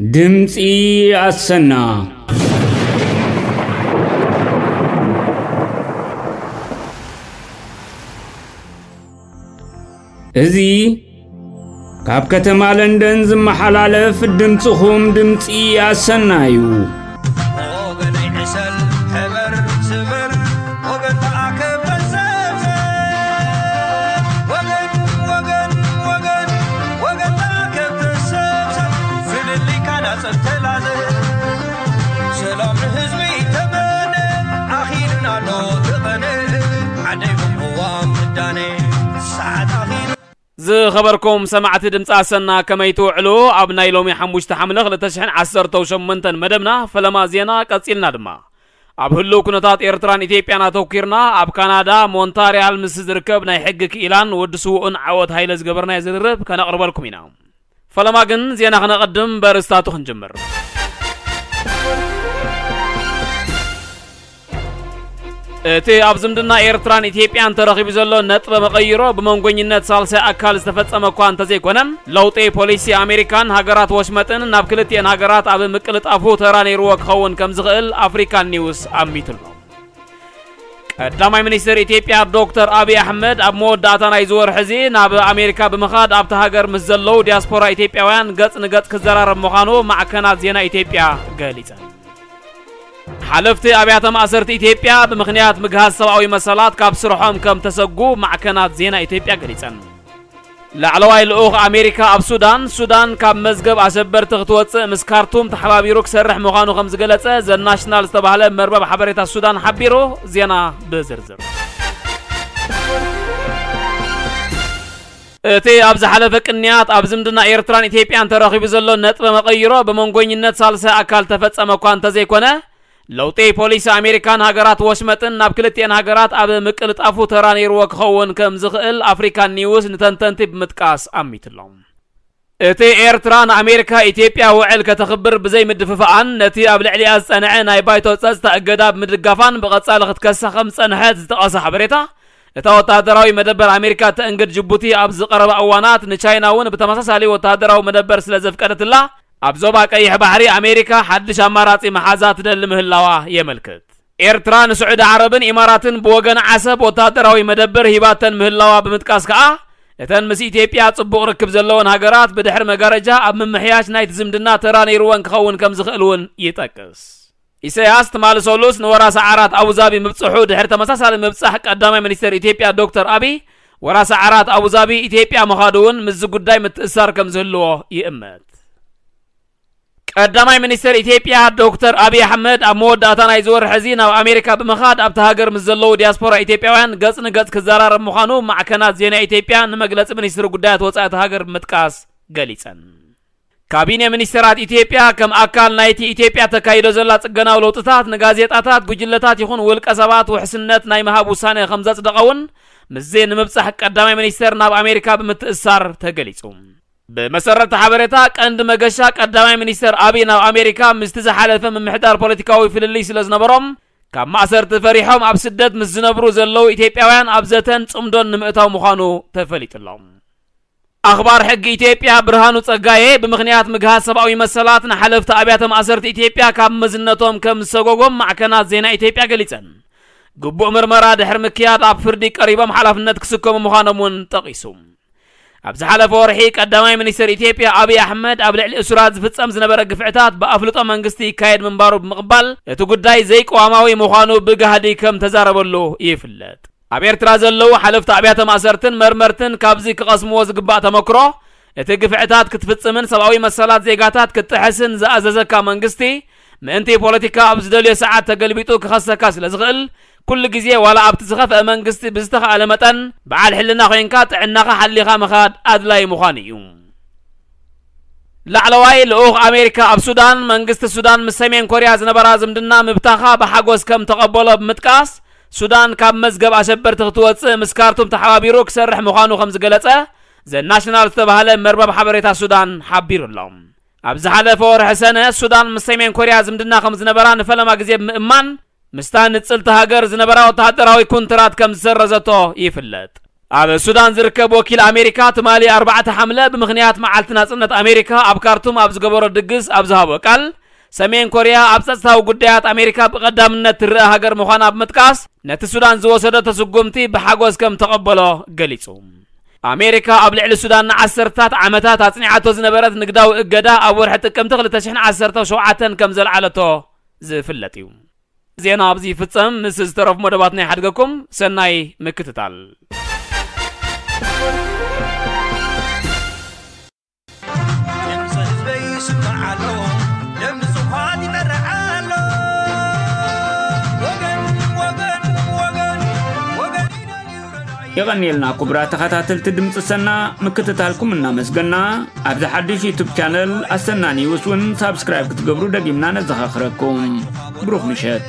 ድምፂ ኣሰና። እዚ ካብ ከተማ ለንደን ዝመሓላለፍ ድምፅኹም ድምፂ ኣሰና እዩ። ወገነይ ዕሰል፣ ሕበር፣ ስበር፣ ወገን ተኣከብ፣ ተሰብሰብ። ወገን፣ ወገን፣ ወገን፣ ወገን ተኣከብ፣ ተሰብሰብ። ፍልልይካ ናጸብ ተላዘብ። ሰላም ንህዝቢ ተመነ፣ ኣኺሉና ኣሎ ተቐነ። ዓደይ ቅዋም ምዳነ፣ ሰዓት ኣኺሉ። ዝኸበርኩም ሰማዕቲ ድምፂ ኣሰና፣ ከመይ ትውዕሉ? ኣብ ናይ ሎሚ ሓሙሽተ ሓምለ ክልተ ሽሕን ዓሰርተው ሸሞንተን መደብና ፈለማ ዜና ቀጺልና ድማ፣ ኣብ ህሉው ኩነታት ኤርትራን ኢትዮጵያን ኣተኲርና፣ ኣብ ካናዳ ሞንታርያል ምስ ዝርከብ ናይ ሕጊ ክኢላን ወዲ ስውኡን ዓወት ሃይለ ዝገበርናዮ ዝርርብ ከነቕርበልኩም ኢና። ፈለማ ግን ዜና ክነቐድም በርእስታቱ ክንጅምር። እቲ ኣብ ዝምድና ኤርትራን ኢትዮጵያን ተረኺቡ ዘሎ ነጥበ መቐይሮ ብመንጎኝነት ሳልሳይ ኣካል ዝተፈጸመ እኳ እንተዘይኮነ፣ ለውጢ ፖሊሲ ኣሜሪካን ሃገራት ወሽመጥን ናብ ክልቲኤን ሃገራት ኣብ ምቅልጣፉ ተራ ነይርዎ ክኸውን ከም ዝኽእል ኣፍሪካን ኒውስ ኣሚቱ ኣሎ። ቀዳማይ ሚኒስትር ኢትዮጵያ ዶክተር ኣብይ ኣሕመድ ኣብ መወዳእታ ናይዚ ወርሒ እዚ ናብ ኣሜሪካ ብምኻድ ኣብቲ ሃገር ምስ ዘለዉ ዲያስፖራ ኢትዮጵያውያን ገጽ ንገጽ ክዘራረብ ምዃኑ ማዕከናት ዜና ኢትዮጵያ ገሊጸን። ሓለፍቲ ኣብያተ ማእሰርቲ ኢትዮጵያ ብምኽንያት ምግሃስ ሰብኣዊ መሰላት ካብ ስርሖም ከም ተሰጉ ማዕከናት ዜና ኢትዮጵያ ገሊጸን። ላዕለዋይ ልኡኽ ኣሜሪካ ኣብ ሱዳን፣ ሱዳን ካብ መዝገብ ኣሸበርቲ ክትወጽእ ምስ ካርቱም ተሓባቢሩ ክሰርሕ ምዃኑ ከም ዝገለጸ ዘ ናሽናል ዝተባህለ መርበብ ሓበሬታ ሱዳን ሓቢሩ። ዜና ብዝርዝር። እቲ ኣብ ዝሓለፈ ቅንያት ኣብ ዝምድና ኤርትራን ኢትዮጵያን ተረኺቡ ዘሎ ነጥበ መቐይሮ ብመንጎኝነት ሳልሳይ ኣካል ተፈጸመ እኳ እንተዘይኮነ፣ ለውጢ ፖሊሲ ኣሜሪካን ሃገራት ወሽመጥን ናብ ክልቲኤን ሃገራት ኣብ ምቅልጣፉ ተራ ነይርዎ ክኸውን ከም ዝኽእል ኣፍሪካን ኒውስ ንተንተንቲ ብምጥቃስ ኣሚትሎም። እቲ ኤርትራ ንኣሜሪካ ኢትዮጵያ ውዕል ከተኽብር ብዘይምድፍፋኣን ነቲ ኣብ ልዕሊኣ ዝጸንዐ ናይ ባይቶ ጸጥታ እገዳ ብምድጋፋን ብቐጻሊ ክትከሳ ከም ዝጸንሐት ዝጠቐሰ ሓበሬታ፣ እታ ወተሃደራዊ መደበር ኣሜሪካ ተእንግድ ጅቡቲ ኣብ ዝቐረባ እዋናት ንቻይና እውን ብተመሳሳሊ ወተሃደራዊ መደበር ስለ ዘፍቀደትላ፣ ኣብ ዞባ ቀይሕ ባሕሪ ኣሜሪካ ሓድሽ ኣማራጺ መሓዛ ትደሊ ምህላዋ የመልክት። ኤርትራ ንስዑዲ ዓረብን ኢማራትን ብወገን ዓሰብ ወተሃደራዊ መደበር ሂባተን ምህላዋ ብምጥቃስ ከኣ፣ እተን ምስ ኢትዮጵያ ጽቡቕ ርክብ ዘለወን ሃገራት ብድሕሪ መጋረጃ ኣብ ምምሕያሽ ናይቲ ዝምድና ተራ ነይርወን ክኸውን ከም ዝኽእል እውን ይጠቅስ። ኢሳያስ ትማሊ ሰሉስ ንወራሲ ዓራት ኣቡዛቢ ምብጽሑ ድሕሪ ተመሳሳሊ ምብጻሕ ቀዳማይ ሚኒስትር ኢትዮጵያ ዶክተር ኣቢይ፣ ወራሲ ዓራት ኣቡዛቢ ኢትዮጵያ ምዃዱ እውን ምስዚ ጉዳይ ምትእሳር ከም ዝህልዎ ይእመት። ቀዳማይ ሚኒስትር ኢትዮጵያ ዶክተር ኣቢይ ኣሕመድ ኣብ መወዳእታ ናይዚ ወርሒ እዚ ናብ ኣሜሪካ ብምኻድ ኣብቲ ሃገር ምስ ዘለዉ ዲያስፖራ ኢትዮጵያውያን ገጽ ንገጽ ክዘራረብ ምዃኑ ማዕከናት ዜና ኢትዮጵያ ንመግለጺ ሚኒስትሪ ጉዳያት ወጻኢ እቲ ሃገር ብምጥቃስ ገሊጸን። ካቢኔ ሚኒስተራት ኢትዮጵያ ከም ኣካል ናይቲ ኢትዮጵያ ተካይዶ ዘላ ጽገናዊ ለውጥታት ንጋዜጣታት፣ ጉጅለታት ይኹን ውልቀ ሰባት ውሕስነት ናይ ምሃብ ውሳነ ከም ዘጽደቐ እውን ምስዚ ንምብጻሕ ቀዳማይ ሚኒስተር ናብ ኣሜሪካ ብምትእሳር ተገሊጹ። ብመሰረት ሓበሬታ ቀንዲ መገሻ ቀዳማይ ሚኒስተር ኣቢይ ናብ ኣሜሪካ ምስቲ ዝሓለፈ ምምሕዳር ፖለቲካዊ ፍልልይ ስለ ዝነበሮም ካብ ማእሰርቲ ፈሪሖም ኣብ ስደት ምስ ዝነብሩ ዘለዉ ኢትዮጵያውያን ኣብ ዘተን ጽምዶን ንምእታው ምዃኑ ተፈሊጡሎም። ኣኽባር ሕጊ ኢትዮጵያ ብርሃኑ ጸጋዬ ብምኽንያት ምግሃስ ሰብኣዊ መሰላት ንሓለፍቲ ኣብያተ ማእሰርቲ ኢትዮጵያ ካብ መዝነቶም ከም ዝሰጎጎም ማዕከናት ዜና ኢትዮጵያ ገሊጸን። ግቡእ ምርመራ ድሕሪ ምክያድ ኣብ ፍርዲ ቀሪቦም ሓላፍነት ክስከሙ ምዃኖም እውን ጠቒሱ። ኣብ ዝሓለፈ ወርሒ ቀዳማይ ሚኒስትር ኢትዮጵያ ኣብይ ኣሕመድ ኣብ ልዕሊ እሱራት ዝፍጸም ዝነበረ ግፍዕታት ብኣፍልጦ መንግስቲ ይካየድ ምንባሩ ብምቕባል እቲ ጉዳይ ዘይቅዋማዊ ምዃኑ ብጋህዲ ከም ተዛረበሉ ይፍለጥ። ኣብ ኤርትራ ዘለዉ ሓለፍቲ ኣብያተ ማእሰርትን መርመርትን ካብዚ ክቐስምዎ ዝግባእ ተመክሮ፣ እቲ ግፍዕታት ክትፍጽምን ሰብኣዊ መሰላት ዜጋታት ክትጥሕስን ዝኣዘዘካ መንግስቲ፣ ምእንቲ ፖለቲካ ኣብ ዝደልዮ ሰዓት ተገልቢጡ ክኸሰካ ስለ ዝኽእል፣ ኩሉ ግዜ ዋላ ኣብቲ ዝኸፍአ መንግስቲ ብዝተኻእለ መጠን በዓል ሕልና ኮይንካ ጥዕናኻ ሓሊኻ ምኻድ ኣድላይ ምዃኑ እዩ። ላዕለዋይ ልኡኽ ኣሜሪካ ኣብ ሱዳን፣ መንግስቲ ሱዳን ምስ ሰሜን ኮርያ ዝነበራ ዝምድና ምብታኻ ብሓጎስ ከም ተቐበሎ ብምጥቃስ፣ ሱዳን ካብ መዝገብ ኣሸበርቲ ክትወጽእ ምስ ካርቱም ተሓባቢሩ ክሰርሕ ምዃኑ ከም ዝገለጸ ዘ ናሽናል ዝተባህለ መርበብ ሓበሬታ ሱዳን ሓቢሩ ኣሎ። ኣብ ዝሓለፈ ወርሒ ሰነ፣ ሱዳን ምስ ሰሜን ኮርያ ዝምድና ከም ዝነበራ ንፈለማ ግዜ ብምእማን፣ ምስታ ንጽልቲ ሃገር ዝነበራ ወተሃደራዊ ኩንትራት ከም ዝሰረዘቶ ይፍለጥ። ኣብ ሱዳን ዝርከብ ወኪል ኣሜሪካ ትማሊ ኣርባዕተ ሓምለ ብምኽንያት መዓልቲ ናጽነት ኣሜሪካ ኣብ ካርቱም ኣብ ዝገበሮ ድግስ ኣብ ዝሃቦ ቃል፣ ሰሜን ኮርያ ኣብ ጸጥታዊ ጉዳያት ኣሜሪካ ብቐዳምነት ትረአ ሃገር ምዃና ብምጥቃስ፣ ነቲ ሱዳን ዝወሰደቶ ስጉምቲ ብሓጎስ ከም ተቐበሎ ገሊጹ። ኣሜሪካ ኣብ ልዕሊ ሱዳን ንዓሰርታት ዓመታት ኣጽኒዓቶ ዝነበረት ንግዳዊ እገዳ ኣብ ወርሒ ጥቅምቲ ክልተ ሽሕን ዓሰርተ ሸውዓተን ከም ዘልዓለቶ ዝፍለጥ እዩ። ዜና ኣብዚ ይፍጸም። ምስ ዝተረፉ መደባት ናይ ሓድገኩም ሰናይ ምክትታል። የቐንየልና ክቡራት ተኸታተልቲ ድምፂ ሰና፣ ምክትታልኩም እናመስገና፣ ኣብዚ ሓድሽ ዩቱብ ቻነል ኣሰና ኒውስ እውን ሳብስክራይብ ክትገብሩ ደጊምና ነዘኻኽረኩም። ብሩኽ ምሸት።